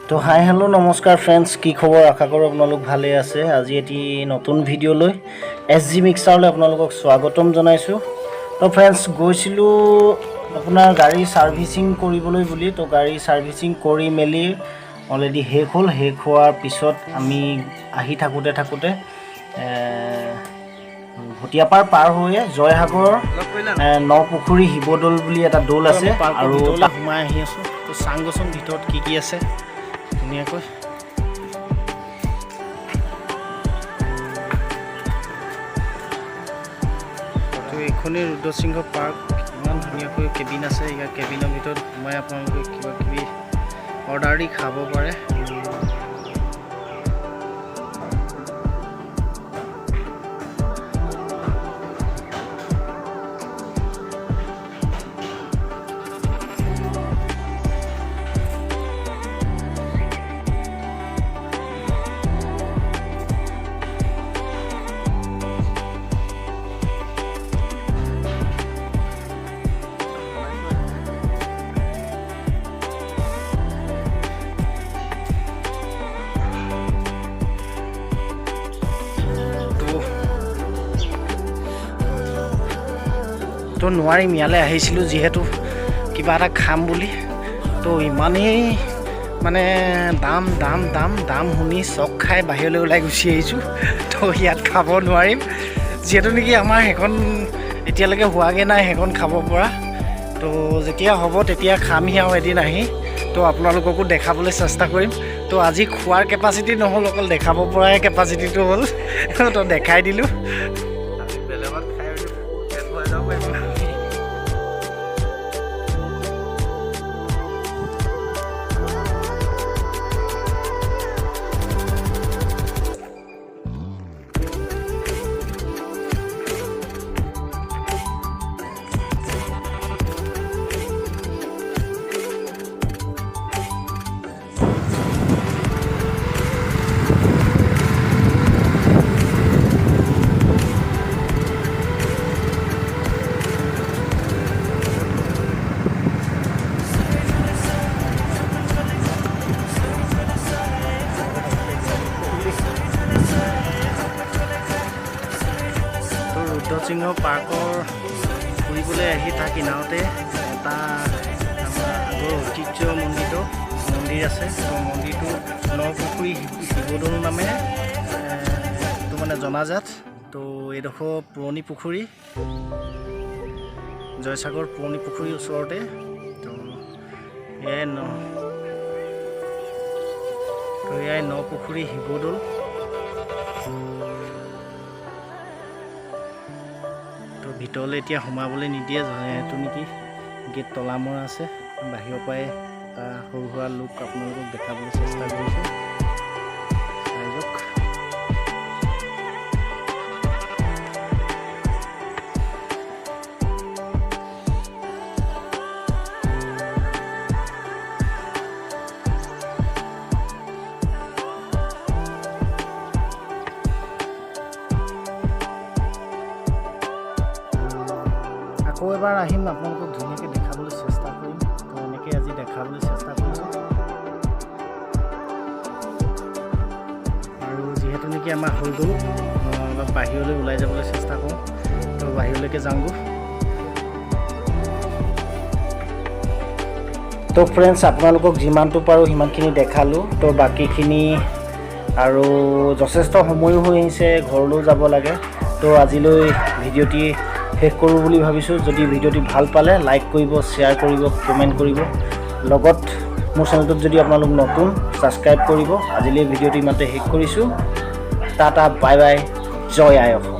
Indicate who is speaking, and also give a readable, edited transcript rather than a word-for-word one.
Speaker 1: তো হাই, হেল্ল', নমস্কাৰ ফ্ৰেণ্ডছ, কি খবৰ? আশা কৰোঁ আপোনালোক ভালেই আছে। আজি এটি নতুন ভিডিঅ' লৈ এছ জি মিক্সাৰলৈ আপোনালোকক স্বাগতম জনাইছোঁ। তো ফ্ৰেণ্ডছ, গৈছিলোঁ আপোনাৰ গাড়ী ছাৰ্ভিচিং কৰিবলৈ বুলি। তো গাড়ী ছাৰ্ভিচিং কৰি মেলি অলৰেডি শেষ হ'ল। শেষ হোৱাৰ পিছত আমি আহি থাকোঁতে থাকোঁতে ভটিয়াপাৰ পাৰ হৈয়ে জয়সাগৰ নপুখুৰী শিৱদৌল বুলি এটা দৌল আছে আৰু
Speaker 2: ভিতৰলৈ সোমাই আহি আছোঁ। তো চাংগোচোন ভিতৰত কি কি আছে ধুনীয়াকৈ। তো এইখনেই ৰুদ্ৰসিংহ পাৰ্ক। ইমান ধুনীয়াকৈ কেবিন আছে। ইয়াৰ কেবিনৰ ভিতৰত সোমাই আপোনালোকে কিবা কিবি অৰ্ডাৰ দি খাব পাৰে। তো নোৱাৰিম, ইয়ালৈ আহিছিলোঁ যিহেতু কিবা এটা খাম বুলি। তো ইমানেই মানে দাম দাম দাম দাম শুনি চক খাই বাহিৰলৈ ওলাই গুচি আহিছোঁ। তো ইয়াত খাব নোৱাৰিম, যিহেতু নেকি আমাৰ সেইখন এতিয়ালৈকে হোৱাগৈ নাই সেইখন খাব পৰা। তো যেতিয়া হ'ব তেতিয়া খামহি আৰু এদিন আহি তো আপোনালোককো দেখাবলৈ চেষ্টা কৰিম। তো আজি খোৱাৰ কেপাচিটি নহ'ল, অকল দেখাব পৰাই কেপাচিটিটো হ'ল। তো দেখাই দিলোঁ।
Speaker 3: আমি বেলেগত খাই পেট ভৰাই যাব পাৰিম।
Speaker 2: তো ৰুদ্ৰসিংহ পাৰ্কৰ ফুৰিবলৈ আহি তাৰ কিনাৰতে এটা আমাৰ আগৰ ঐতিহ্যমণ্ডিত মন্দিৰ আছে। তো মন্দিৰটো নপুখুৰী শিৱদৌল নামে এইটো মানে জনাজাত। তো এইডোখৰ পুৰণি পুখুৰী, জয়সাগৰ পুৰণি পুখুৰীৰ ওচৰতে। তো এয়াই নপুখুৰী শিৱদৌল। তো ভিতৰলৈ এতিয়া সোমাবলৈ নিদিয়ে, এইটো নেকি গেট তলা মৰা আছে। বাহিৰৰ পৰাই এটা সৰু সুৰা লুক আপোনালোকক দেখাবলৈ চেষ্টা কৰিছোঁ, চাই যাওক। আকৌ এবাৰ আহিম, আপোনালোকক ধুনীয়াকৈ দেখাবলৈ চেষ্টা কৰিম। তো এনেকৈ আজি দেখাবলৈ চেষ্টা কৰিছোঁ। আৰু যিহেতু নেকি আমাৰ হৈ গ'ল, অলপ বাহিৰলৈ ওলাই যাবলৈ চেষ্টা কৰোঁ। তো বাহিৰলৈকে যাওঁগৈ।
Speaker 1: তো ফ্ৰেণ্ডছ, আপোনালোকক যিমানটো পাৰোঁ সিমানখিনি দেখালোঁ। তো বাকীখিনি আৰু যথেষ্ট সময়ো হৈ আহিছে, ঘৰলৈও যাব লাগে। তো আজিলৈ ভিডিঅ'টি শেষ কৰোঁ বুলি ভাবিছোঁ। যদি ভিডিঅ'টি ভাল পালে লাইক কৰিব, শ্বেয়াৰ কৰিব, কমেণ্ট কৰিব। লগত মোৰ চেনেলটোত যদি আপোনালোক নতুন, ছাবস্ক্ৰাইব কৰিব। আজিলৈ ভিডিঅ'টি ইমানতে শেষ কৰিছোঁ। টাটা, বাই বাই, জয় আই অসম।